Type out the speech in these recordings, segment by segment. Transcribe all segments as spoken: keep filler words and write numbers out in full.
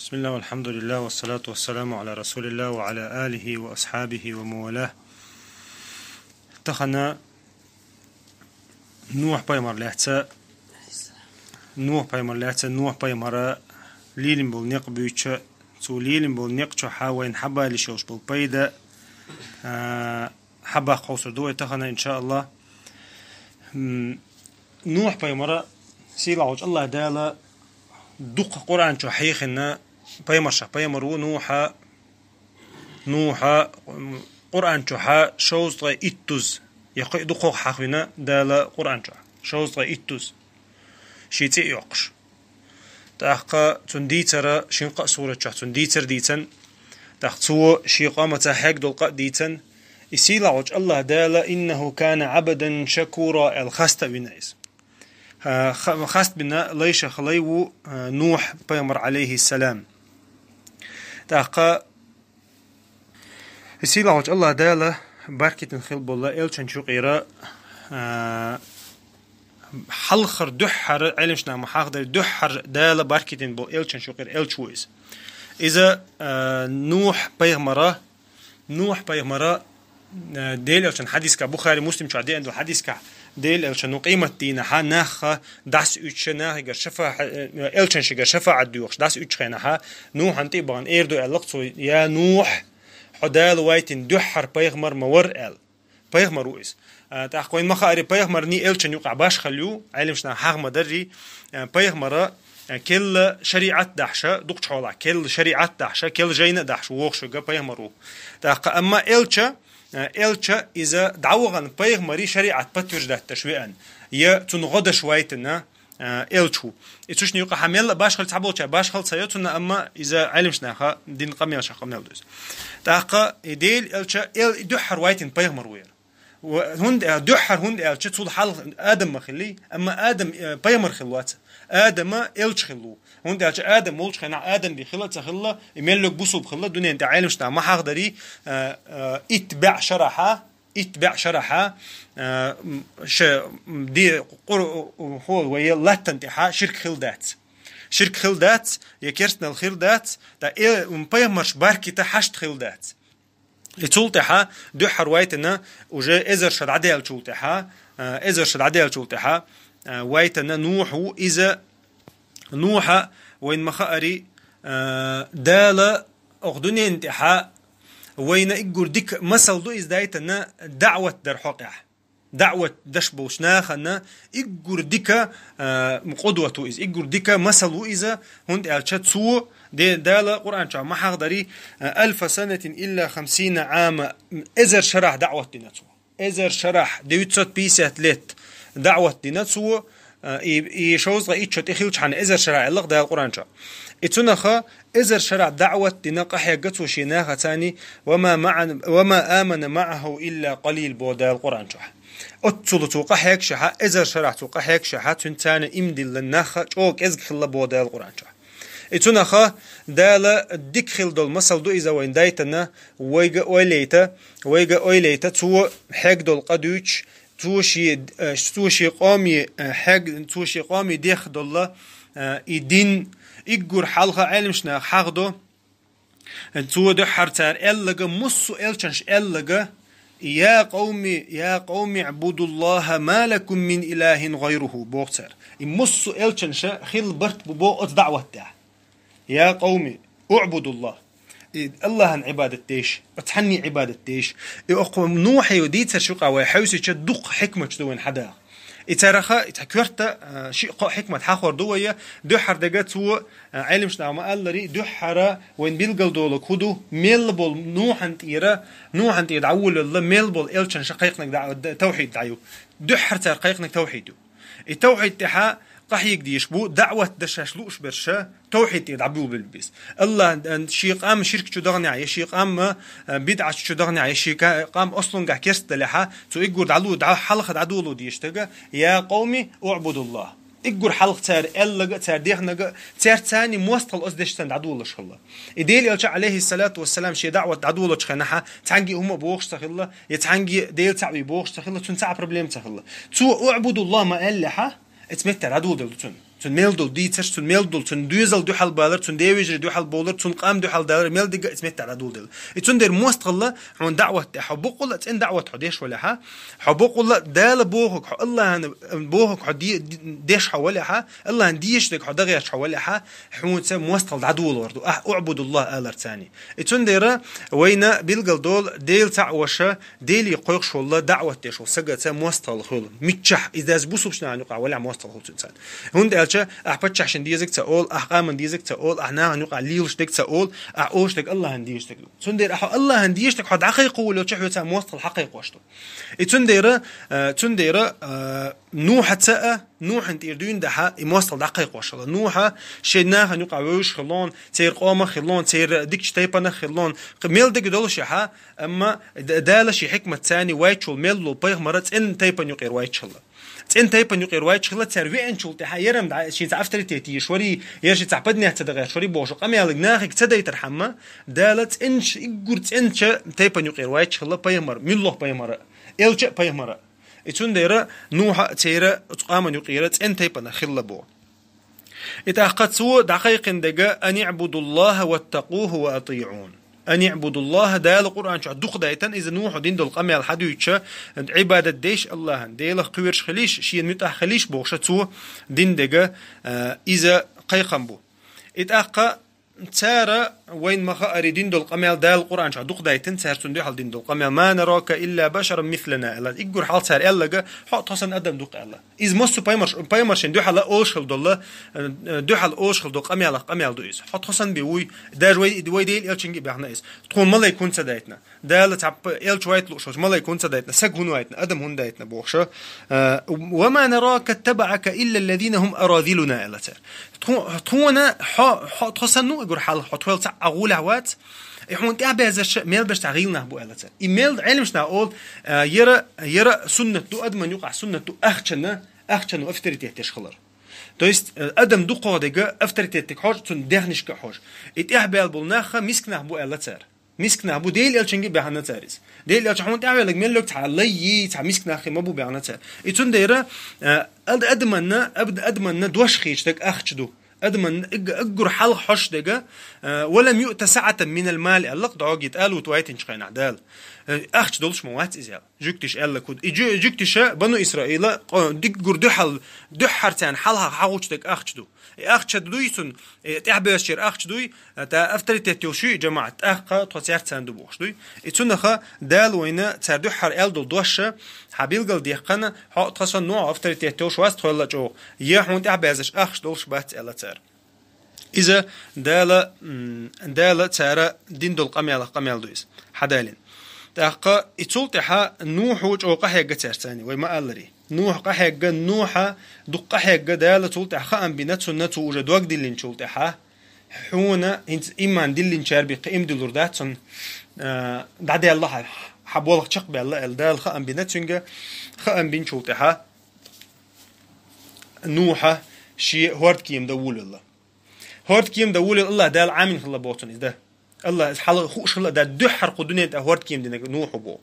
بسم الله والحمد لله والصلاة والسلام على رسول الله وعلى آله وأصحابه ومن والاه. Тахана Нух пайхамар лаьца, Нух пайхамар лаьца, Нух пайхамара лелийна бола некъ буьйцу, цо лелийна бола некъ чу хьа вайна хьабалийш йолуш бола пайда, а, хьабаккха хьовсур ду вай тахана, иншааллах. М, Нух пайхамара сийлахь волчу АллахӀ Дала дукха Къуръан чу хьехина пайхамаршах пайхамар ву Нуха, Нуха, м, Къуръан чу хьа шовзткъе иттуза, я кхин дукхах хьахвина Дала Къуръан чу шовзткъе иттуза. Шен цӀе а йоккхуш. ТӀаккха цунна дийцара шин кхаа сурат чохь цунна дийцар дийцан, тӀаккха цо шен къомаца хьегдолу къа а дийцан, и сийлахь волчу АллахӀ Дала «Иннаху кана Ӏабдан шакура» аьлла хаста а вина иза. Ха-, ха-, хаста бина лайшах лай ву, а, Нух пайхамар, алейхиссалам. ТӀаккха и сийлахь волчу АллахӀ Дала баркитина хила болу элчанчу юкъера, а, хьалхара дуьххьара, Ӏеламнаха ма хьахдарий, дуьххьара Дала баркитина болу элчанчу юкъера элча ву иза. Иза, а, Нух пайхамара, Нух пайхамара, а, Дела элчан хьадискахь, Бухари, Муслим чохь деана долу хьадискахь, Дела элчано къемат дийнахьа нахха дӀасауьйтуш, нахигара шафа-, э, элчаншигара шафаӀат доьхуш, дӀасауьйтуш хенахьа, Нухьан тӀе а бахана, эр ду аьлла-кх цо: «Я Нух, хьо Дала вайтина дуьххьара пайхамар ма вара», – аьлла. Пайхамар ву иза. А, тӀаккха вайн ма-хаъара, пайхамарний элчанний юкъахь башхалла ю, Ӏеламнаха хьаха ма-даррий, а, пайхамара, а, келла шариӀат дахьаш, дукхачу хьолахь келла шариӀат дахьаш, келла жайна а дахьаш вогӀуш верг пайхамар ву. ТӀаккха амма элча, а, элча иза дӀавахана пайхамарий шариӀат подтверждать деш веана, я цунна гӀо деш вайтина, а, элча ву. И цуьшна юкъахь мелла а башхалла цхьаболчара башхалла ца йо цунна, амма иза Ӏеламнаха дина къамелашах къамел ду иза. ТӀаккха и Дела элча, эл-, и дуьххьара вайтина пайхамар ву яра. Ва-, хӀунда аьл-, дуьххьара хӀунда аьлча, цул хьалха Адам ма хиллий, амма Адам, э, пайхамар хилла вац. Адама элча хилла ву. ХӀунда аьлча Адам волчу хенахь Адам бен хилла а ца хилла, и меллиг бусулба хилла, дуьненан тӀе Ӏеламнаха ма хьахдарий, э, э, итт бӀе шарахьа, итт бӀе шарахьа, э, м, ше, м, де, къур-, у, у, хьо, вай латтана тӀехьа ширк хилла дац. Ширк хилла дац, я керстанал хилла дац, ткъа э, м, пайхамарш баркита хьашт хилла дац. И цул тӀаьхьа дуьххьара вайтина, уже эзар ша дӀадаьллачул тӀаьхьа, а, эзар ша дӀадаьллачул тӀаьхьа, а, вайтина Нух ву иза, Нуха вайн ма-хаъара, а, Дала окху дуьненна тӀехьа вайна иггур дика масал ду иза дайтина даӀват дар хьокъехь. ДаӀват даш болчу нахана иггур дика, а, къудват ву иза, иггур дика масал ву иза, хӀунда аьлча цо, де-, Дала Къуръан чохь ма хьахдарий, а, «Альфа санатин илла хамсина Ӏама», эзар шарахь даӀват дина цо. Эзар шарахь, девятьсот пятьдесят лет даӀват дина цо, а, и, и шовзткъе итт шо тӀехилчхьана эзар шарахь аьлла-кх Дала Къуръан чохь. И цунаха эзар шарахь даӀват дина къахьегна цо шен нахаца, «Ва ма маӀан-, ва ма амана маӀаху илла къалил», боху Дала Къуръан чохь. Оццула цо къахьегнашехь, эзар шарахь цо къахьегнашехь, цуьнца царна иман диллина нах чӀогӀа кӀезиг хилла боху Дала Къуръан чохь. И цунаха Дала дика хилла долу масал ду иза вайна дайтина, вайга ойла яйта, вайга ойла яйта, цо хьегна долу къа дуьйцуш, цо шен, э, цо шен къоме, э, хьег-, цо шен къоме дехна долу, э, и дин, иггур хьалха Ӏеламнаха хьахадо, цо дуьххьара цара аьлларг, массо а элчанаш аьлларг: «Я къавми, я къавми, Ӏбудуллаха ма лакум мин илахин гӀайруху», боху цара. И массо а элчанаша хилла барт бу боху оцу даӀват тӀехь. «Я къавми, уӀбудуллах». И АллахӀан Ӏибадат деш, оцу цхьанне Ӏибадат деш. И окху Нухье дийцарш юкъа вай хьаьвсича дукха хьикматаш ду вайн хьадаха. И цараха, и цхьа коьрта, а, шиъ-кхоъ хьикмат хьахор ду вай, дуьххьара дага цо, а, Ӏеламнаха ма-аллара, дуьххьара вайн билгалдолург хӀун ду, мелла болу Нухьан тӀера, Нухьан тӀера дӀаволалла, мелла болу элчанша кхайкхинарг дӀа-, д-, тавхьид дӀа ю. Дуьххьара цара кхайкхинарг тавхьид ю. И тавхьид тӀехьа къахьега дезаш бу, даӀват дан шаьш лууш берш, тавхьид тӀера дӀабуьйлабелла беза. АллахӀ, а, шен къам ширк чу даханехь, я шен къам, а, бидӀат чу даханехь, я шен ка-, къам ослунгахь керста далехьа, цу иггур дӀалу-, дӀа-, хьалха дӀадоло дезаш дага: «Я къавми, уӀбудуллах». Иггур хьалха цара аьлларг а, цара дехнарг а, цаьрца царна мостагӀалла оцу дешца дӀадолалуш хилла. И Делан элча, Ӏалайхиссалату вассалам, шен даӀват дӀадолочу хенахьа, цхьаьнгге а хӀума а бохуш ца хилла, я цхьаьнгге а Дела цхьаъ вий бохуш ца хилла, цунна цхьа а проблема ца хилла. Цо «уӀбудуллах» ма аьллехьа, эца меттара дӀадоладелла ду цунна. Цун мел долу дийцарш, цун мел долу, цун доьзал дуьхьал балар, цун девежаре дуьхьал болар, цун къам дуьхьал далар, мел дигга иза меттахь дӀадуладелла. И цундела мостагӀалла хьуна даӀват тӀе хьо боккъалла а цӀена даӀват хьо деш валехьа, хьо боккъалла а Дала бохург хьо, Аллахьан бохург хьо де-, деш хьо валехьа, Аллахьан дезаш дерг хьо дагӀерча хьо валехьа, хьуна цу мостагӀалла дӀадолор ду. Ахь, «Уъбудуллахь» алар царна. И цундела вайна билгал долу Дела цхьаъ ваша, Деле кхойкхуш волла, даӀват деш волу сагаца мостагӀалла хуьлу. Миччахь, иза дас бусулбачу нахана юкъахь валехь мостагӀалла хуьлу цуьнца. ХӀунда аьлча ахь паччахьшна дезаг ца олу, ахь къаман дезаг ца олу, ахь нахана юкъахь лелаш дерг ца олу, ахь олуш дерг Аллахьан дезаш дерг ду. Цундела ахь Аллахьан дезаш дерг хьо дӀакхайкхо волча хьоьца мостагӀалла хьакхайкхош ду. И цундела, э, цундела, э, Нухьаца а, Нухьан тӀера дуьйна дахьа, и мостагӀалла дӀакхайкхош хилла. Нухьа шен нахана юкъахь вевзаш хиллон, церан къомах хиллон, церан дикачу тайпанах хиллон, кхин мел дерг долуш яхьа, амма Д-, Дала шен хьикмат царна вайчул мел ло пайхамара цӀен тайпан юкъера вайчхилла. ЦӀен тайпан юкъера вайчхилла, цара веанчул тӀаьхьа ярам дӀа, шен цхьа авторитет йиш вари, яра шен цхьа поднять ца дагӀеш вари бохуш, къамелиг нахиг ца дайтархьама, Дала цӀенча, иггур цӀенча тайпан юкъера вайчхилла пайхамар, муьллох пайхамара, элча а пайхамара. И цундела Нухьа а церан оцу къаман юкъера цӀен тайпана хилла боху. И тӀаккха цо дӀакхайкхина дега: «Ан иъбудуллаха ваттакъуху ва атиъун». «Ан иъбудуллаха», Дала Къуръан чохь дукха дайтан, иза Нухьа дина долу къамел хьадуьйча, Ӏибадат деш Аллахьан, Делах кхоьруш хилийш, шена муьтӀахь хилийш бохуша цо дина дега, а, иза кхайкхам бу. И тӀаккха цара вайн ма хаари дина долу къамел Дала Къуръан чохь дукха дайтина, цара цунна дуьхьал дина долу къамел: «Ма нарака илла башаран мислана», аьлла. Иггур хьал цара аьллага: «Хьо тхо санна адам ду-кх», аьлла. Иза массо пайхамарш-, пайхамаршин дуьхьала олуш хила долла, э, дуьхьала олуш хила долу къамелах къамел ду иза. Хьо тхо санна бен вуй, даже вай, вай Дела элчанга а баьхна иза. Тхуна малайк хӀунда ца дайтина? Дала цхьа п-, элча вайта лууш волчу малайк хӀунда ца дайтина? Саг хӀунда вайтина? Адам хӀунда дайтина бохуша? Э, «Ва ма нарака ттабаъака илла ллазина хӀум аразилуна», аьлла цара. Тху-, тхуна хьо, хьо тхо санна ву игур хьал, хьо тхоьл цхьа а гӀулехь вац, и хьуна тӀаьхьабаьззарша мел беш цхьа гӀийла нах бу аьлла цара. И мел Ӏелимаш нах олу, а, яра, яра суннат ду, адаман юкъахь суннат ду, ахчана, ахчана авторитет деш хилар. То есть, э, адам дукхох дега авторитет дерг хьожа, цунна дехнишка а хьожа. И тӀаьхьабаьлла болу нахха миска нах бу аьлла цара. Миска нах бу, Дела элчанга а баьхна цара иза. Дела элча хьуна тӀаьхьавеллаг мел лог цхьа лайи, цхьа миска наххи ма бу баьхна цара. И цундела, э, ад-, адаманна, аб-, адаманна дош хеташ дега ахча ду. Адаман иг-, аггур хьалха хьош дега, э, «Ва лам юъта саъатан минал мали», аьлла-кх дӀогий ТӀалут вайтинчу хенахь Дала. Э, ахча долуш ма вац иза аьлла. Жуьгтиша аьлла куд. И жу-, жуьгтиша Бану Исраила къо-, диггур дуьхьал, дуьххьар царна хьалха хьагӀучу дега ахча ду. И ахча дуй цунна, и тӀаьхьабоьжчера ахча дуй, а, та авторитет йолуш ю и жамаӀат, тӀаккха тхо цаьрца царна ду бохуш дуй. И цунаха Дала вайна цара дуьххьара аьлла долу дош, хьан билгал дехкана, хьо тхо санна нохьа авторитет йолуш вац тхоьлла чӀогӀа. Я хьуна тӀаьхьабаьззаш ахча долуш бац аьлла цара. Иза Дала, м, Дала цара дина долу къамелах къамел ду иза. Хьадалин. ТӀаккха и цул тӀаьхьа Нухьу чӀогӀа къахьегга цаьрца царна, вай ма-аллари. Нухь къахьегга, Нухьа дукха къахьегга Дала цул тӀаьхьа хаам бина, цунна цо уже дог диллинчул тӀаьхьа, хьуна хӀинца иман диллинчара бен кхиам диллур дац цунна, а, дӀадаьлла хьан, хьан болх чекхбаьлла аьлла Дала хаам бина цуьнга, хаам бинчул тӀаьхьа Нухьа шен хӀордкема дан волавелла. ХӀордкема дан волавелла, АллахӀ Дала Ӏамийна хилла боху цунна иза дан. АллахӀ иза хьала хууш хилла, да дуьххьара кху дуьнен тӀе хӀордкема динарг Нухьу боху.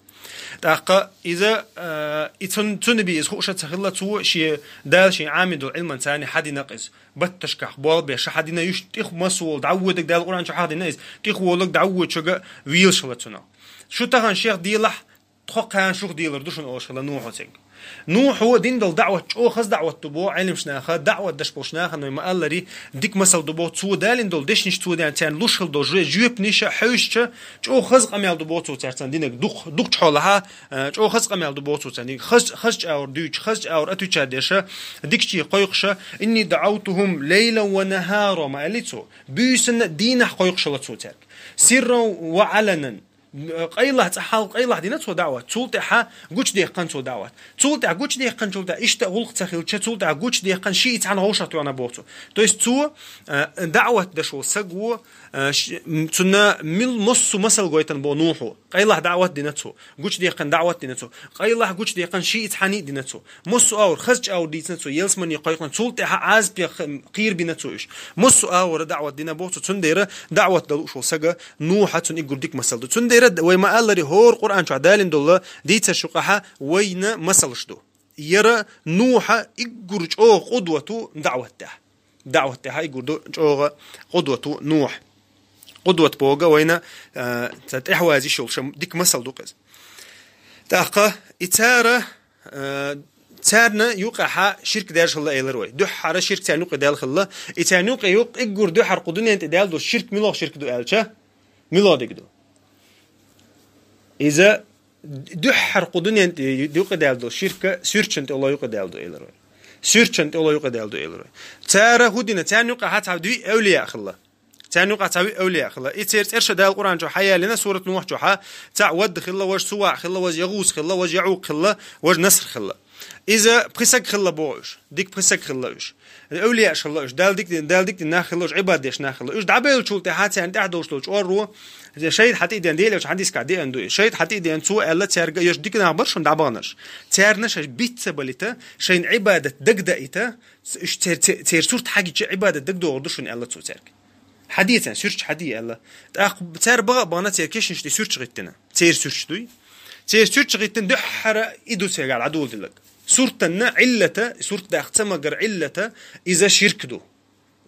ТӀаккха иза, а, и цун-, цунна бен иза хууш а ца хилла, цо шен Дала шен Ӏамийна долу Ӏилманца хьадина-кх иза. Батташкахь болх беш хьадина, уьш тӀехволу массо а волу дӀавоьдург, Дала Къуръан чу хьахдина иза, тӀехволург дӀавоьдучуьнга вийлаш хилла цунах. Шу тахана шех делахь, тхо кхана шух делур ду шуна олуш хилла Нухьу цуьнга. Нухьу дина долу даӀват чӀогӀа хаза даӀват ду боху Ӏелимаш наха, даӀват деш болчу нахана вай ма-аллари, дика масал ду боху, цо далийна долу дешнаш, цо даьлла царна луш хилла долу жоь-, жоьпанаш а хьаьвсича, чӀогӀа хаза къамел ду боху цо цаьрца царна динарг, дукх-, дукхачу хьолахьа, а, чӀогӀа хаза къамел ду боху цо царна динарг. Хаза, хаза чӀагӀар дуьйцуш, хаза чӀагӀар атуьйча деша, дикачу кхойкхуша, «Инни даӀавтухум лайлан ва нахара», ма аьллий цо. Буьйсанна а дийнахь кхойкхуш хилла цо цаьрга. Сирран ва Ӏаланан. Къайлахь цӀа хьалха къайлахь дина цо даӀват, цул тӀаьхьа гучудаьккхина цо даӀват. Цул тӀаьхьа гучудаьккхинчул тӀаьхьа иштта гӀуллакх ца хилча, цул тӀаьхьа гучудаьккхина шиъ цхьаьна вовшахтоьхна боху цо. То есть цо, э, даӀват деш волу саг ву, э, ш-, м, цунна мил-, массо а масал гойтина боху Нухьу. Къайлахь даӀват дина цо, гучудаьккхина даӀват дина цо. Къайлахь гучудаьккхина шиъ цхьаьна дина цо. Массо а агӀор, хаза чӀагӀар дийцина цо, ялсамане кхойкхина, цул тӀаьхьа Ӏазапе х-, кхийр бина цо уьш. Массо а агӀор даӀват дина боху цо, цундела даӀват дан лууш волу сага Нухьа цунна иггур дика масал ду. Цундела д-, вай ма-аллари, хӀора Къуръан чохь далийна долу дийцарш юкъахьа вайна масалш ду. Яра Нухьа иггур чӀогӀа къудват ву даӀват тӀехь. даӀват тӀехьа иггур ду чӀогӀа къудвату Нухь. Къудват боху вайна, а, цхьа тӀехьаваза йиш йолуш дика масал ду-кх иза. ТӀаккха и цара, а, царна юкъахьа ширк даьржа хилла элира вай. Дуьххьара ширк царна юкъе даьлла хилла. И царна юкъе юкъ иггур дуьххьара кху дуьнен тӀе даьлла долу ширк муьлха ширк ду аьлча, муьлха дерг ду? Иза дуьххьара кху дуьнен тӀе юкъе даьлла долу ширк суьртачун тӀе ло юкъе даьлла ду элира вай. Суьртачун тӀе ло юкъе даьлла ду элира вай. Цара хӀун дина, царна юкъахьа цхьа виъ эвлия хилла. Царна юкъахь цхьа виъ эвлия хилла. И церан цӀераш Дала Къуръан чохь хьаяллина, сурат Нухь чохьа: цхьаъ Вадд хилла, важа Суваъ хилла, важа ЯгӀус хилла, важа ЯӀукъ хилла, важа Наср хилла. Иза пхи саг хилла боху уьш. Дика пхи саг хилла уьш. Эвлияаш хилла уьш. Дала дика дина, Дала дика дина нах хилла уьш, Ӏибадат деш нах хилла. Уьш дӀабевллачул тӀаьхьа царна тӀехь долуш долчу орро, шайтӀа хьан тӀе а деана, Делан Элчан хьадисехь деана ду иза. ШайтӀа хьан тӀе а деана, цо аьлла цаьрга: «Уьш дика нах бара шуна дӀабаханарш. Царна ша биц ца балийта, шайна Ӏибадат дагадаийта, уьш цер, цер, церан сурт хьагича Ӏибадат дагадогӀур ду шуна», аьлла цо цаьрга. «Хьан де царна, суьрташ хьан де», аьлла. ТӀаккха цара бага а бахана, церан кешнаш тӀе суьрташ гӀиттина. Церан суьрташ дуй. Церан суьрташ гӀиттина дуьххьара и ду цаьрга дӀадоладелларг. Суртанна Ӏиллата, сурт даккха ца магар Ӏиллата, иза ширк ду.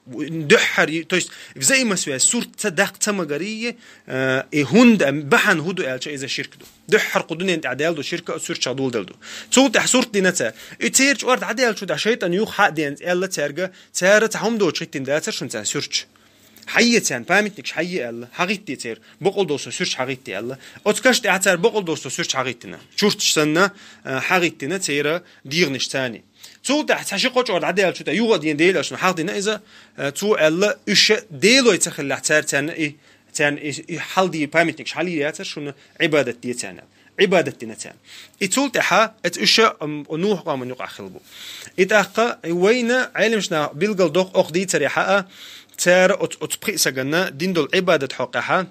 Дуьххьара, то есть, взаимосвязь, сурт ца даккха ца магарий, э, и хӀунда, бахьана хӀун ду аьлча, иза ширк ду. Дуьххьара кху дуьнен тӀехь даьлла ду ширк, оцу суьртачех доладелла ду. Цул тӀаьхьа сурт дина цара. И церан чӀор дӀадаьллачул тӀаьхьа шайтӀан юха хьа а деана, аьлла цаьрга, цара цхьа хӀума доцуш гӀиттина дацара шуна царна суьрташ. Хьайе царна, памятникаш хьайе аьлла, хьагӀитте церан, бакъалла долу со суьрташ хьагӀитте аьлла. Оцу каш тӀехь цара бакъалла долу со суьрташ хьагӀиттина. Чурташ санна, а, хьагӀиттина церан дегӀанаш царний. Цул тӀаьхьа цхьа ши-кхо чӀор дӀадаьллачул тӀаьхьа юха а деана, Делан Элчано хьагӀ дина иза, а, цо аьлла, уьш Делой ца хиллехь цара царна и, царна и, и хьал де, памятникаш хьал яцара шуна, Ӏибадат де царна. Ӏибадат дина царна. И цул тӀаьхьа, эца уьш, м, Нухь къоман юкъахь хилла бу. И тӀаккха вайна Ӏеламнаха билгал доккху, оха дийцарехь а, цара оцу, оцу пхи саганна дина долу Ӏибадат хьокъехь,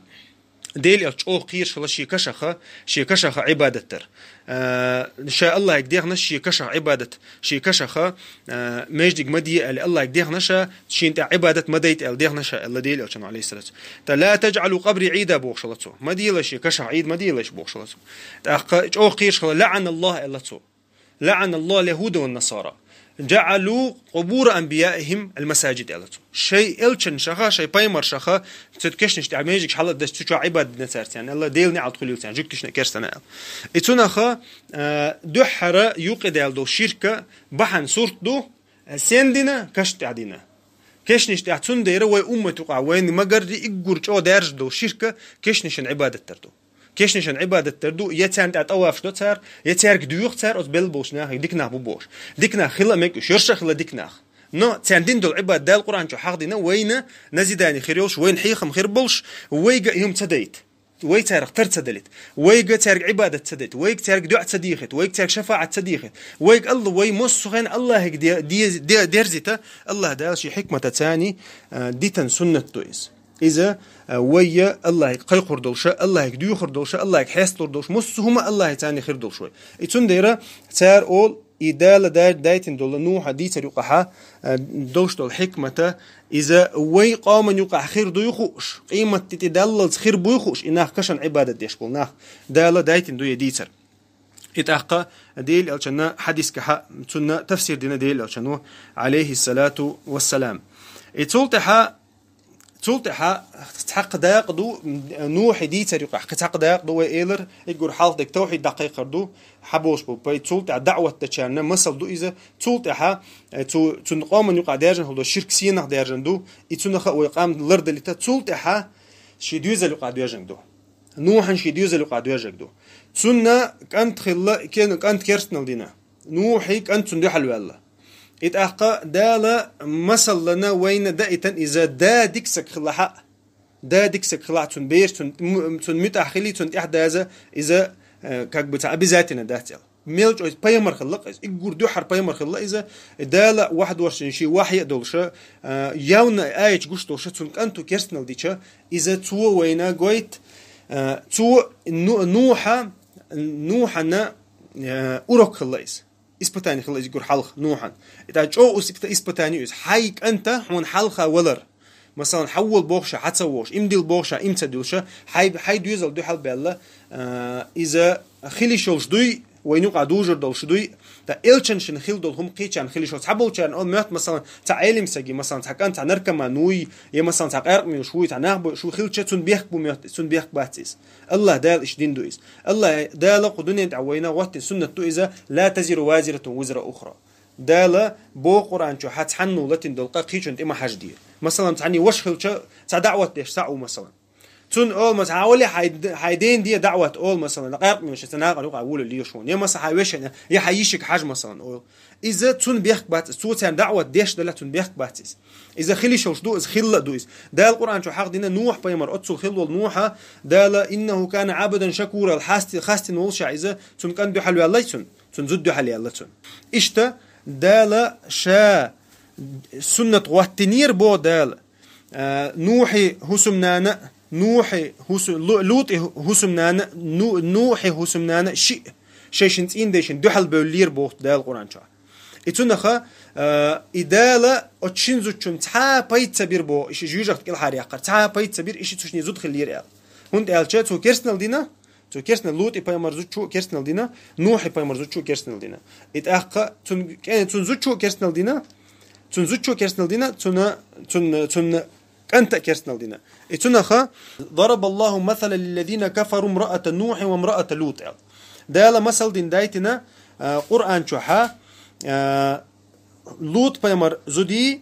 Делан Элча чӀогӀа кхераш хилла шен кашаха, шен кашаха Ӏибадат дар. А, ша Аллахьига дехнаш шен кашаха Ӏибадат, шен кашаха, а, маьждиг ма де аьлла Аллахьига дехнаш, шена тӀехь Ӏибадат ма дайта аьлла дехнаш аьлла Делан Элчано, алейхиссалату. ТӀаккха «ла таджӀалу къабри Ӏийда» бохуш хилла цо. Ма делаш шен кашаха Ӏийд, ма делаш бохуш хилла цо. ТӀаккха чӀогӀа кхераш хилла, «ЛаӀаналлахӀ» аьлла цо. «ЛаӀаналлахӀу ль-ягьуда ван-насара. ДжаӀалу къубура анбияихӀим аль-масаджид» аьлла цо. Шайн элчанашха, шайн пайхамаршха, цу кешнаш тӀехь маьждигаш хьалдеш, цу чохь Ӏибадат дина цара царна аьлла, Делан неӀалт хуьлийла царна, жуьгташна а, керстанашна а аьлла. И цунах, а, дуьххьара юкъедаьлла долу ширк бахьана сурт ду, а, сен дина, кашна тӀехь дина. Кешнаш тӀехь, цундела вай уммат юкъахь вайна магарри иггур чӀогӀа даьржина долу ширк кешнашна Ӏибадат дар ду. Кешнашна Ӏибадат дар ду, я царна тӀехь тӀавафаш до цара, я цаьрга доьху цара оцу белла болчу нахе, дика нах бу бохуш. Дика нах хила а мега уьш, йорша а хила дика нах. Но царна дина долу Ӏибадат Дала Къуръан чу хьахдина, вайна назидание хир йолуш, вайна хьехам хир болуш, вайга и хӀума ца дайта. Вай царах тар ца далийта. Вайга цаьрга Ӏибадат ца дайта. Вайга цаьрга дуӀа ца дийхийта. Вайга цаьрга шафаӀат ца дийхийта. Вайга Алла, вай массо а хенахь Аллахьига де-, де-, де-, дерзийта. Аллахь Дала шен хьикмата царний, а, дитина суннат ду иза. Иза, а, вайя Аллахьига кхайкхур долуша, Аллахьига доьхур долуша, Аллахьига хьесталур долуш, массо а хӀума Аллахье царний хир долуш вай. И цундела цара олу, и Дала дай-, дайтина долу Нухьа дийцар юкъахьа, а, долуш долу хьикмата, иза вай къоман юкъахь хир дуй хууш, къематди тӀе даллалц хир буй хууш, и нах кашан Ӏибадат деш болу нах, Дала дайтина ду я дийцар. И тӀаккха Делан Элчанна хьадискахьа цунна тафсир дина Делан Элчано, алейхиссалату вассалам. И цул тӀаьхьа, цул тӀаьхьа цхьаккха дакъа ду, Нухьи дийцар юкъахь, кхин цхьаккха дакъа ду вай элар, иггур хьалха дерг тавхьид дӀакхайкхар ду, хьаболуш бу, пай цул тӀаьхьа даӀват дечарна масал ду иза, цул тӀаьхьа, э, цу, цуьнан къоман юкъахь даьржина хӀума ду ширк сенах даьржина ду, и цунах а вай къам лардалита, цул тӀаьхьа ши доьзал юкъахь доьжна ду. Нухьан шен доьзал юкъахь доьжнарг ду. Цунна кӀант хилла, кен-, кӀант керстанал дина. Нухьи кӀант цунна дуьхьал ваьлла. И тӀаккха Дала масаллана вайна даийтан иза да дика саг хилахьа. Да дика саг хилахь цунна бераш, цунна, м-, цунна муьтӀахь хилий, цунна тӀехь даза иза, э, как бы, цхьа обязательно дац аьлла. Мел чӀогӀа иза пайхамар хилла-кх иза. Иггур дуьххьара пайхамар хилла иза. Дала вахьдошна шен вахье а долуша, а, явна аяча гуш долуша, цунна кӀанто керстанал дича, иза цо вайна гойту, а, цо Ну-, Нуха, Нухана, а, урок хилла иза. Испытание хилла иза иггур хьалха Нухана. И тӀаккха чӀогӀа ус-, испытание ю иза. Хьайн кӀанта хьуна хьалха валар. Масалан, хьаввал бохуша, хьа ца вохуш, имдил бохуша, им ца дилша, хьай, хьай доьзал дуьхьал баьлла, а, иза хила йиш йолуш дуй, Вайна юкъа дужур долуш дуй, ткъа элчанна шена хилла долу хӀума кхечарна хила йиш йолу. Цхьаболчарна олу моьтту, масалан, цхьа Ӏелам стаг, масалан, цхьа кӀант, цхьа наркоман вуй, я, масалан, цхьа къаьркъа муьйлуш вуй, цхьа нах бойуш вуй, хилча, цунна бехк бу моьтту, цунна бехк бац иза. АллахӀ Дала иштта дина ду иза. АллахӀ Дала кху дуьнен тӀехь вайна гӀоттина суннат ду иза: «لا تزر وازرة وزر أخرى». Дала боху Къуръан чохь цхьанна латийна долу къа кхечунна тӀе ма хьажадера. Масалан, цхьанна ваша хилча, цхьа даӀват деш цхьаъ ву, масалан. Цунна олу, масалан, хьан вале хьайн, хьайн ден де даӀват олу, масалан, къаьркъа муьйлуш, цхьа нахана юкъа вуьйлуш лелаш ву. Я, масалан, хьайн вешина, я хьайн йишига хьажа, масалан, олу. Иза цунна бехк бац иза, цо царна даӀват деш делахь, цунна бехк бац иза. Иза хила йиш йолуш ду, иза хилла а ду иза. Дала Къуръан чохь хьахдина, Нухь пайхамар оццул хилла волу Нухьа, Дала: «إنه كان عبدا شكورا», хасти-, хастина волуш иза, цунна кӀант дуьхьал ваьлла цунна, цунна зуда дуьхьал яьлла цунна. Иштта Дала ша суннат гӀоттийнера боху Дала. А, Нухьи хӀусамнана, Нухьи хӀусу-, Лу-, ЛутӀи хӀусамнана, Ну-, Нухьи хӀусамнана шиъ шайшин цӀийндайшин дуьхьал бевллера боху Дала Къуръан чохь. И цунаха, а, и Дала оцу шин зудчун цхьа а пайда ца бира боху, и ши жоьжахат кӀелхьара яккхар, цхьа а пайда ца бира, и ши цу шине зуда хиллера аьлла. ХӀунда аьлча цо керстанал дина, цо керстанал ЛутӀи пайхамар зудчо керстанал дина, Нухьи пайхамар зудчо керстанал дина. И тӀаккха цун кӀе-, цун зудчо керстанал дина, цун зудчо керстанал дина, цуна, цун, цун кӀанта а керстанал дина. И цунаха: «ضرب الله مثلا للذين كفروا امرأة نوح وامرأة لوط», аьлла. Дала масал дина дайтина, а, Къуръан чохьа, а, ЛутӀ пайхамар зудий,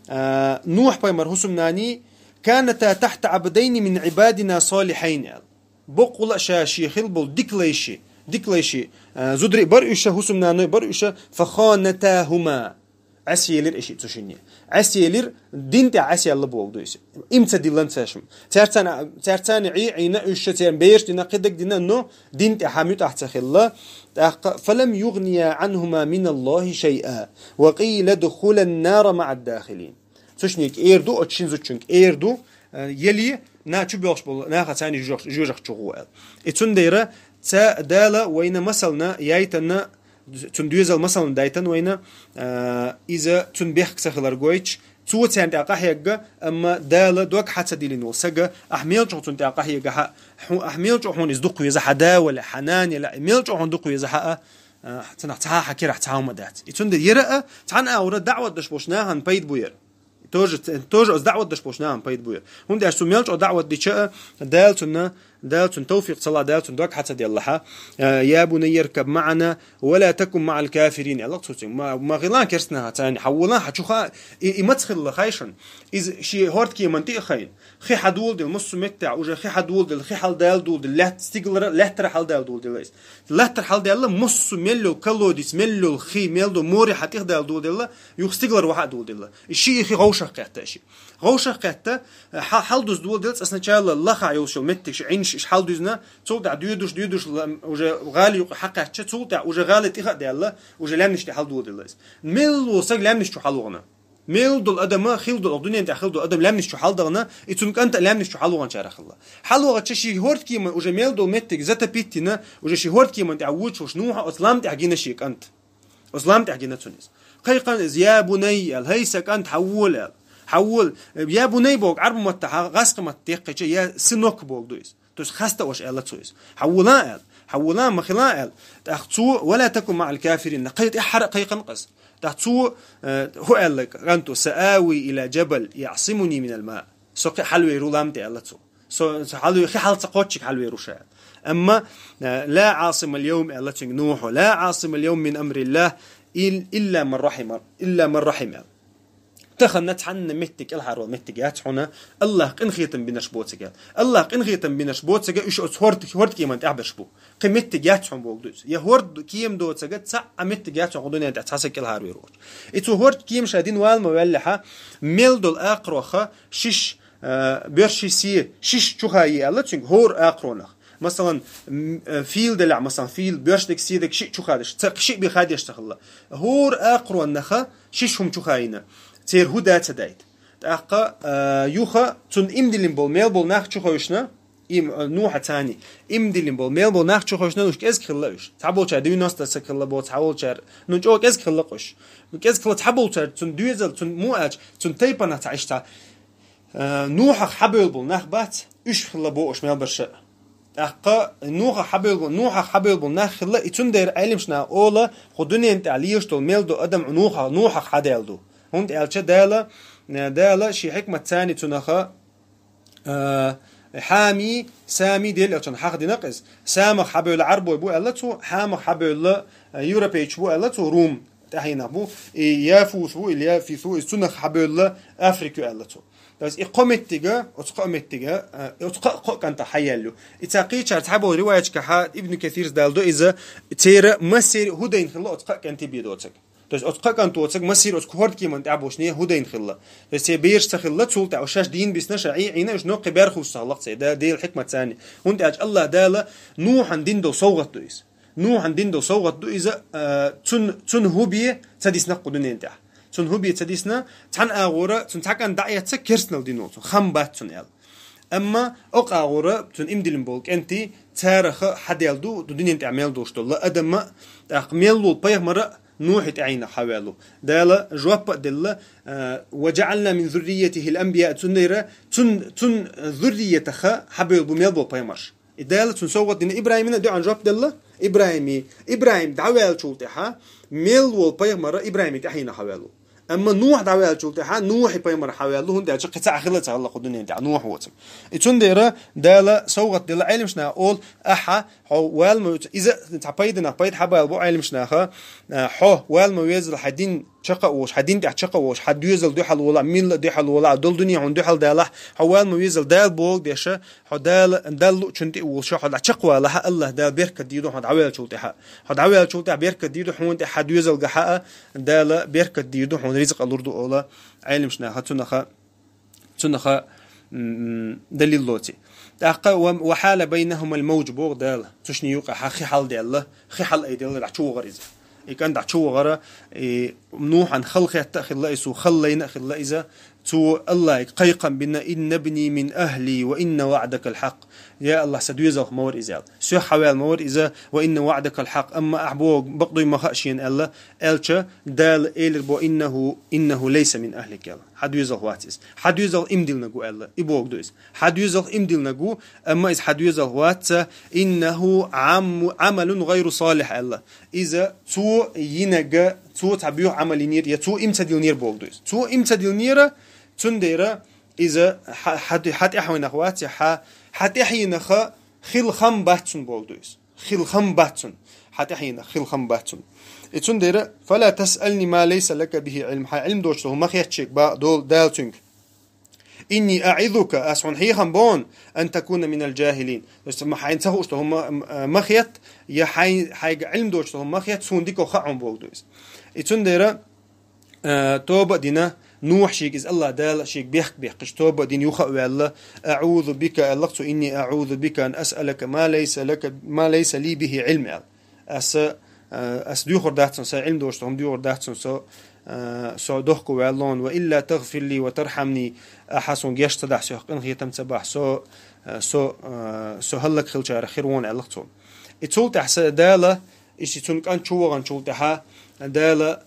а, Нухь пайхамар хӀусамнаний: «كانتا تحت عبدين من عبادنا صالحين», аьлла. Боккъала а ша шен хилла болу дикалайши, дикалайши, а, зударий бара уьш, хӀусамнаной бара уьш, «فخانتاهما». Ӏесъелира и шиъ цу шине. Ӏесъелира, дин тӀехь Ӏесъелла боху ду иза. Им ца диллина цаьршим. Цаьрцана, цаьрцана Ӏий Ӏийна уьш, церан бераш дина, кхидерг дина, но дин тӀехь муьтӀахь ца хилла. ТӀаккха: «فلم يغنيا عنهما من الله شيئا وقيل ادخلا النار مع الداخلين». Цу шине кӀера ду, оцу шин зудчуьнга кӀера ду, а, ели на чу боьлхуш болу наха царна жоьжахати чу гӀо аьлла. И цундела ца Дала вайна масална яйтанна, цун доьзал масална дайтанна вайна, а, иза цун бехк ца хилар гойтуш, цо царна тӀе къахьегга, амма Дала дог хьа ца диллина волу сага, ахь мел чӀогӀа цунна тӀе къахьегахьа, хьу-, ахь мел чӀогӀа хьуна иза дукха веза, хьан да валахь, хьан нана елахь, и мел чӀогӀа хьуна дукха везахьа, а, цунах цхьа хьан кирахь цхьа хӀума дац. И цундела яра а, цхьана агӀора даӀват даш болчу нахана пайда бу яра. Тоже, тоже оцу даӀват даш болчу нахана пайда бу яра. ХӀунда аьлча цу мел чӀогӀа даӀват дича а, Дала цунна, Дала цунна тавфикъ ца лахь, Дала цунна дог хьа ца деллахьа, а, «يا بني اركب معنا ولا تكن مع الكافرين», аьлла цуьнга. Ма, ма гӀилан керстанаха царна, хьан волан хьан чу ха, и, и маца хилла хайшан. Иза шен хӀордкеман тӀе а хайна. Хи хьан доладелла, массо а меттехь уже хи хьан доладелла, хи хьал дала доладелла, лаьтта стигалара, лаьттара хьал дала доладелла иза. Лаьттара хьал даьлла, массо а мел йолу колодец, мел йолу хи, мел долу море хьан тӀех дала доладелла, юха стигалара вахьа а доладелла. И ши и хи гӀовшах кхетта и ши. ГӀовшах кхетта, хьа-, хьал дуза доладелла, цкъа сначала лаха йолуш йолу меттиг ши Ӏинаш иш хьал дуьзна, цул тӀаьхьа доьдуш, доьдуш ла-, уже гӀали юкъа хьакхаьчча, цул тӀаьхьа уже гӀали тӀеха а даьлла, уже лаьмнаш тӀе хьал доладелла иза. Мел волу саг лаьмнаш чу хьалвахана. Мел долу адама, хила долу, дуьнен тӀехь хила долу адам лаьмнаш чу хьалдахана, и цун кӀанта а лаьмнаш чу хьалваханчара хилла. Хьалвахача ши хӀордкеман уже мел долу меттиг затопить йина, уже ши хӀордкеман тӀехь вочуш Нухьа оцу лам тӀехь гина ши кӀант. Оцу лам тӀехь гина цунна иза. Кхайкхана иза: «يا بني», аьлла, «ХӀай сан кӀант, хьан вола», аьлла. «Хьан вола». «يا بني» боху Ӏарбу маттахь, гӀазкхи матта текхкхича, «يا سينوك» боху ду иза. То есть хаста ош аьлла цо иза. «Хьан волан», аьлла. «Хьан волан, ма хилан», аьлла. ТӀаккха цо: «ولا تكن مع الكافرين». Кхай тӀаьххьара а кхайкхана иза. ТӀаккха цо, э, хӀу аьлла кӀанто: «سآوي إلى جبل يعصمني من الماء». Со кхин хьалвер ву лам тӀе, аьлла цо. Со, со хьалве-, хи хьал ца кхоччиг хьалвер ву ша. Амма, э, «لا عاصم اليوم», аьлла цуьнга Нухьа, «لا عاصم اليوم من أمر الله إل-، إلا من رحم، إلا من رحم», аьлла. Тахана цхьанна меттиг кӀелхьарвала меттиг яц хьуна, АллахӀ къинхетам бинарш боцург, аьлла. АллахӀ къинхетам бинарш боцург, уьш оцу хӀорд-, хӀордкеман тӀехь берш бу. Кхин меттиг яц хьуна боху ду иза. Я хӀорд кема доцург цхьа а меттиг яц хьуна кху дуьнен тӀехь цхьа саг кӀелхьарвер воцуш. И цу хӀордкема ша дина вала ма ваьллехьа, мел долу акхароха шиш, э, боьрши се, шиш чу хаий аьлла цуьнга хӀора акхаронах. Масалан, м, э, фийла делахь, масалан, фийла, боьрш дерг, се дерг шиъ чу хадаш, ца, шиъ бен хадеш ца хилла. ХӀора акхароннаха шиш хӀума чу хаийна. Церан хӀу да ца дайта. ТӀаккха, э, юха цунна имдилина болу, мел болу нах чу хевшина, им, э, Нухьа царний, имдилина болу, мел болу нах чу хевшина, уьш кӀезиг хилла уьш. Цхьаболчара девяносто саг хилла боху, цхьаболчара, ну, чӀогӀа кӀезиг хилла уьш. Ну, кӀезиг хилла цхьаболчара, цунна доьзал, цунна му аьлча, цунна тайпанах цхьа иштта. Э, Нухьах хьабевлла болу нах бац, уьш хилла боху уьш мел барша. ТӀаккха Нухах хьабевлла, Нухах хьабевлла нах хилла, и цундела Ӏелимаш наха ола, кху дуьнен тӀехь лелаш долу мел ду адам Нухах, Нухах хьадаьлла ду. ХӀунда аьлча Дала, Дала шен хьикмат царна цунаха, а, хьами, сами Дела аьлча хьахдина иза. Самах хьабевлла Ӏарбой бу аьлла цо, хьамах хьабевлла, а, европейчу бу аьлла цо, Рум тӀаьхьенах бу, и Яфус бу, или Яфис бу, и цунах хьабевлла Африку аьлла цо. То есть и кхо меттига, оцу кхо меттига, а, оцу кхо, кхо кӀанта хьаеллу. И ца кхечар цхьаболу риваячкахьа Ибн Касирс далдо иза, цера массери хӀу дайна хилла оцу кхо кӀанти бе доцаг. То есть оцу кхо кӀант доцаг массери оцу хӀордкеман тӀехь бошне хӀу дайна хилла. То есть церан бераш ца хилла, цул тӀаьхьа шаьш дийна бисна, ша Ӏийна, уьш ноккхе бер хуссаллах церан, да, Дела хьикмат царна. ХӀунда аьлча Аллах Дала Нухьан дин долу совгӀат ду иза. Нухьан дин долу совгӀат ду иза, а, цун, цун хӀу бе ца дисна кху дуьнен тӀехь. Цун хӀу бе ца дисна, цхьана агӀора, цун цхьа кӀант дӀаэцна керстанал дин волу, цун хам бац цун аьлла. Амма окъа агӀора, цун имдилин болу кӀанти, цараха хьадаьлла ду, ду дуьнен тӀехь мел долуш долу адамма, тӀаккха мел волу пайхамара Нухьи тӀаьхьенах хьаваьлла. Дала жоп а делла, а, «Ва джаъална мин зурриятихил анбия», цундела цун, цун зурриятаха хьабевлла бу мел болу пайхамарш. И Дала цунна совгӀат дина. ИбрахӀимна дуьхьал жоп делла. ИбрахӀими, ИбрахӀим дӀаваьллачул тӀаьхьа мел волу пайхамара ИбрахӀими тӀаьхьенах хьаваьлла. Амма Нухь дӀаваьллачул тӀаьхьа Нухьи пайхамар хьаваьлла, хӀунда аьлча кхин цхьа а хилла ца хилла кху дуьнен тӀехь Нухь воцург. И цундела Дала совгӀат делла Ӏелимаш наха олу, ахьа, хьо вала ма веза, иза цхьа пайданах пайда хьабала бу Ӏелимаш наха, а, хьо вала ма везала хьайн дин чекх а волуш, хьайн дин тӀехь чекх а волуш, хьан доьзал дуьхьал волахь, милла дуьхьал волахь, долу дуьне хьуна дуьхьал далахь, хьо вала ма везала Дала боху деша, хьо Дала, Далла луучун тӀе а волуш, хьо дӀа чекхвалахь, Аллах Дала беркат дийр ду хьуна дӀаваьллачул тӀехьа. Хьо дӀаваьллачул тӀехьа беркат дийр ду хьуна тӀе, хьан доьзалгахьа а Дала беркат дийр ду хьуна, ризкъ а лур ду ола Ӏелимаш наха цунаха, цунаха, м, далил лоций. ТӀаккха ва, «Ва хьала байнахумал мавдж» боху Дала. Цушни юкъа хьан хи хьалдаьлла, хи хьал айделла дӀа чу вахара иза. И кӀант дӀа чу вахара, и Нухьан хала хетта а хилла иза, хала лайна а хилла иза, цо Аллахьига кхайкхам бина: «Инна бни мин ахли ва инна ваъдакал хьакъ». Я Аллах, сан доьзалх ма вара иза аьлла. Соьх хьаваьлла ма вара иза, «ва инна ваъдакал хьакъ». Амма ахь боху бакъдуй ма хаьа шена аьлла, аьлча Дала элира бо: «Иннаху, иннаху лайса мин ахлик», аьлла. Хьан доьзалх вац иза. Хьан доьзалх имдилнаг ву аьлла. И боху ду иза. Хьан доьзалх имдилнаг ву, амма иза хьан доьзалх вац, «Иннаху Ӏаму-, Ӏамалун гӀайру салихь», аьлла. Иза цо йинага, цо цхьа боьха Ӏамал йинера, я цо им ца дилнера боху ду иза. Цо им ца дилнера, цундела иза хьа-, хьа-, хьан тӀаьхьенах вац, я хьан, хьан тӀаьхьенаха хила хам бац цунна боху ду иза. Хила хам бац цунна. Хьан тӀаьхьенах хила хам бац цунна. И цундела: «Фала тасъални ма лайса лака бихи Ӏилм». Хьайн Ӏилм доцуш долу хӀума ма хетта шега, боху Дала цуьнга. «Инни аъизука», ас хьуна хьехам бо, «ан такуна минал джахилин». То есть, ма хьайна ца хууш долу хӀума, м, ма хетта, я хьайн, хьайга Ӏилм доцуш долу хӀума ма хетта, суна дика хаа хьуна боху ду иза. И цундела, а, тоба а дина, Нухь шега иза Аллах Дала шега бехк бехкаш, тоба а дина юха а ваьлла, «Аъузу бика», аьлла цо, «инни аъузу бика ан асъалака ма лайса лака, ма лайса ли бихи Ӏилм», аьлла. Аса, а, ас доьхур дац цунна, сайн Ӏилм доцуш долу хӀума доьхур дац цунна, со, а, со дохко ваьлла, «ва илла тагфирли ва тархамни», ахьа суна геч ца дахь, соьх къинхетам ца бахь, со, а, со, а, со хӀаллак хилчарах хир ву хьуна аьлла цо. И цул тӀаьхьа са Дала, иштта цуьнан кӀант чу ваханчул тӀаьхьа Дала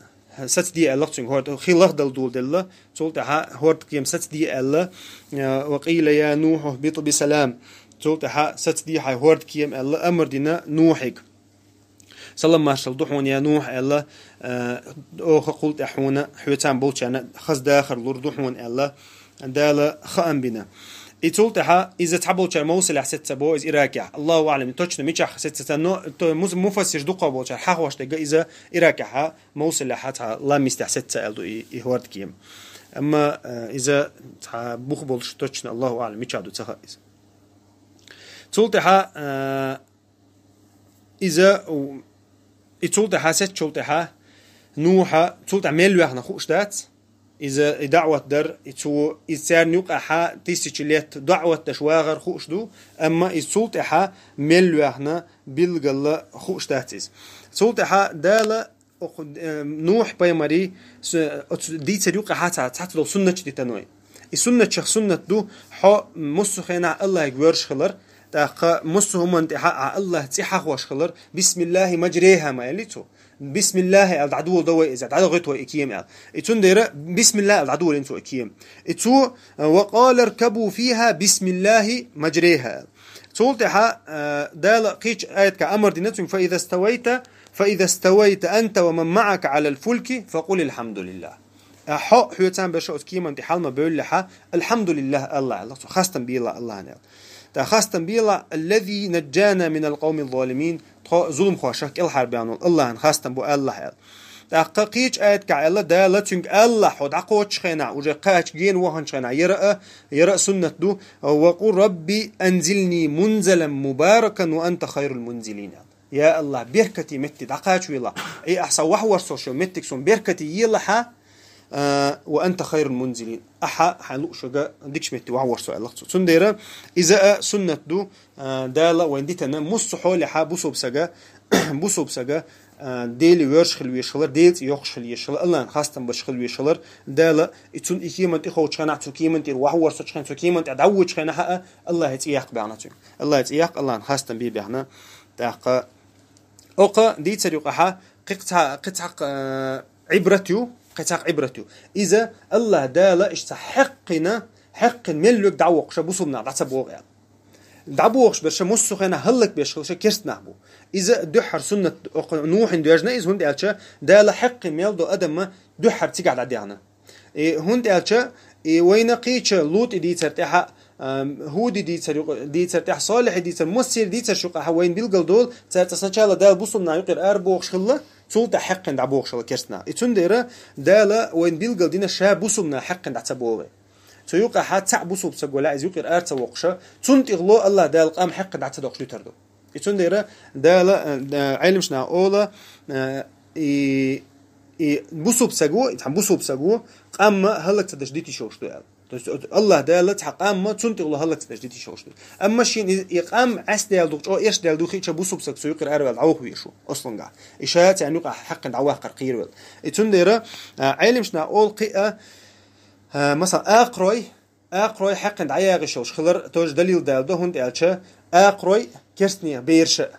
сацде аьлла цуьнга, хӀорд-, хи лахдала доладелла, цул тӀаьхьа хӀордкема сацде аьлла, а, «ва къийла я Нуху ихбит бисалам». Цул тӀаьхьа сацде хьайн хӀордкема аьлла, амар дина Нухьига. «Салам маршалла ду хьуна, я Нухь», аьлла, а, «оха кхул тӀаьхьа хьуна, хьоьцан болчарна хаза дахар лур ду хьуна», аьлла, Дала хаам бина. И цул тӀаьхьа иза цхьаболчара Мовсалехь сецца бо иза Иракехь. Аллаху аълам, точно мичахь сецца ца, но то мус-, муфассирш дукхах болчара хьахош дерг иза Иракехьа, Мовсалехьа цхьа лам мистехь сецца аьлла ду и, и хӀордкема. Амма, э, иза цхьа бух болуш точно Аллаху аълам мичахь ду ца хаьа иза. Цул тӀаьхьа, э, иза, и цул тӀаьхьа, сецчул тӀаьхьа, Нуха, цул тӀаьхьа мел ваьхна хууш дац. Иза и даӀват дар, и цо, иза царна юкъахьа тысяча лет даӀват даш вагӀар хууш ду, амма иза цул тӀаьхьа мел ваьхна билгала хууш дац иза. Цул тӀаьхьа Дала окху, э, Нухь пайхамари с-, оцу дийцар юкъахьа ца-, цхьацца долу суннаташ дитаной. И суннатчех суннат ду, хьо муссу хенахь Аллахьига воьрзуш хилар, тӀаккха муссу хӀуманна тӀехьа а Аллахь цӀе хьахош хилар, «Бисмиллахи маджрейха» ма аьлли цо. «Бисмиллахи» аьлла дӀадоладо вай иза, дӀадохуьйту вай и кема аьлла. И цундела «Бисмиллахи» аьлла дӀадолийна цо и кема. И цо, э, «Ва къала ркабу фиха бисмиллахи маджрейха» аьлла. Цул тӀаьхьа, э, Дала кхыча аятка амар дина цуьнга: «فإذا استويت، فإذا استويت أنت ومن معك على الفلك فقل الحمد لله». Э, хьо, хьоьца беша оцу кеман тӀе хьалма бевллехьа, «الحمد لله» аьлла, аьлла цо, хастам бела Аллахьна аьлла. ТӀаккха хастам бела: «الذي نجانا من القوم الظالمين», тхо зуламхошах кӀелхьарбаьхна волу Аллахьна хастам бу аьлла аьлла. ТӀаккха кхыча аятка аьлла Дала цуьнга: «Аллахь, хьо дӀакхочучу хенахь, уже кхача гена ваханчу хенахь, яра а, яра а суннат ду, وقل رب أنزلني منزلا مباركا وأنت خير المنزلين». Я Аллахь, беркате метте дӀакхачавелахь. И ахьа сан вахьворсо шо меттиг суна беркате елахьа, а, «وأنت خير المنزلين». Ахьа хьайн луушага дикачу метте вахьворсо аьлла цо. Цундела иза а суннат ду, а, Дала вайн дитина, муссу хьолехьа бусуб сага, бусуб сага, а, Дели вевзаш хила везаш хилар, Дела цӀе йоккхуш хила езаш хилар, Аллахьна хастам беш хила везаш хилар, Дала и цунна и кеман тӀе ховчу хенахь, цу кеман тӀера вахьворсочу хенахь, цу кеман тӀе дӀавоьдучу хенахь а, Аллахье цӀе яккха баьхна цуьнга. Аллахье цӀе яккха, Аллахьна хастам бе баьхна. ТӀаккха окху дийцар юкъахьа кхин цхьа, кхин цхьа, а, Ӏибрат ю, кхин цхьа Ӏибрат ю. Иза Аллахь Дала иштта хьекхина, хьекхина мел верг дӀавоккхуша бусулба нах дӀа ца богӀу аьлла. ДӀабогӀуш берш муссу хенахь хӀаллакбеш хилла керста нах бу. Иза дуьххьара суннат, окху Нухьин доьжна иза, хӀунда аьлча Дала хьекхина мел долу адам дуьххьара цигахь дӀадаьхна. И хӀунда аьлча, и вайна кхечу ЛутӀи дийцар тӀехьа, ам, ХӀуди дийцар юкъа, дийцар тӀехьа, Солихьи дийцар, массери дийцарш юкъахьа вайна билгал долу, цаьрца сначала Дала бусулба нах юкъера арабохуш хилла, цул тӀаьхьа хьекхина дӀабохуш хилла керста нах. И цундела Дала вайна билгал дина ша бусулба нах хьекхина дӀа ца богӀе. Цу юкъахьа цхьаъ бусулба саг валахь, иза юкъера ара ца воккхуша, цунна тӀехула Аллахь Дала къам хьекхина дӀа ца доккхуш дуьтур ду. И цундела Дала, а, а, Ӏелимаш наха ола, а, и, и бусулба саго, и цхьа бусулба саго, къамма хӀаллак ца даш дита йиш йолуш ду аьлла. То есть, Аллахь Дала цхьа къамма цунна тӀехула хӀаллак ца даш дита йиш йолуш ду. Амма шен и, и къам Ӏаьсдаьлла ду, чӀогӀа эшдаьлла ду хиъча бусулба саг цу юкъера араваьлла дӀаваха везаш ву, асланга. И ша царна юкъахь хьекхина дӀаваккхар кхийра велла. И цундела, а, Ӏелимаш наха ола кхин а, а, масала, акхарой, акхарой хьекхина дӀаяхьа йиш йолуш хилар тоже далил даладо, хӀунда аьлча акхарой керста нехан бераш а.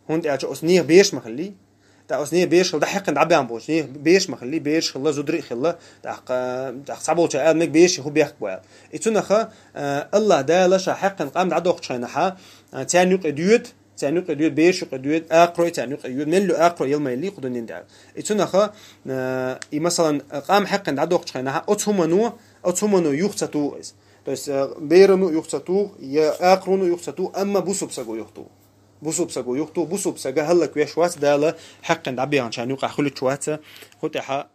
ХӀунда аьлча оцу нехан бераш ма хиллий. ТӀаккха оцу нехан бераш хилла, дӀа хьекхина дӀабаьхна болчу нехан бераш ма хиллий, бераш хилла, зударий а хилла, тӀаккха, тӀаккха цхьаболчо аьлла мега бераш хӀун бехк бу аьлла. И цунах, а, Аллахь Дала ша хьекхина къам дӀадоккхучу хенахьа, а, царна юкъе доьду, царна юкъе доьду, бераш юкъе доьду, акхарой царна юкъе йоьду, мел ю акхарой яла ма йиллий кху дуьнен тӀехь. И цунах, а, и, масалан, къам хьекхина дӀадоккхучу хенахьа оцу хӀумано, оцу хӀумано юха ца туху иза. То есть, а, берано юха ца туху, я акхароно юха ца туху, амма бусулба саго юха туху. Бусулба саго юха туху, бусулба сага хӀаллак веш вац Дала хьекхина дӀабаьхначарна юкъахь хуьлуьйтуш вац, кху тӀехьа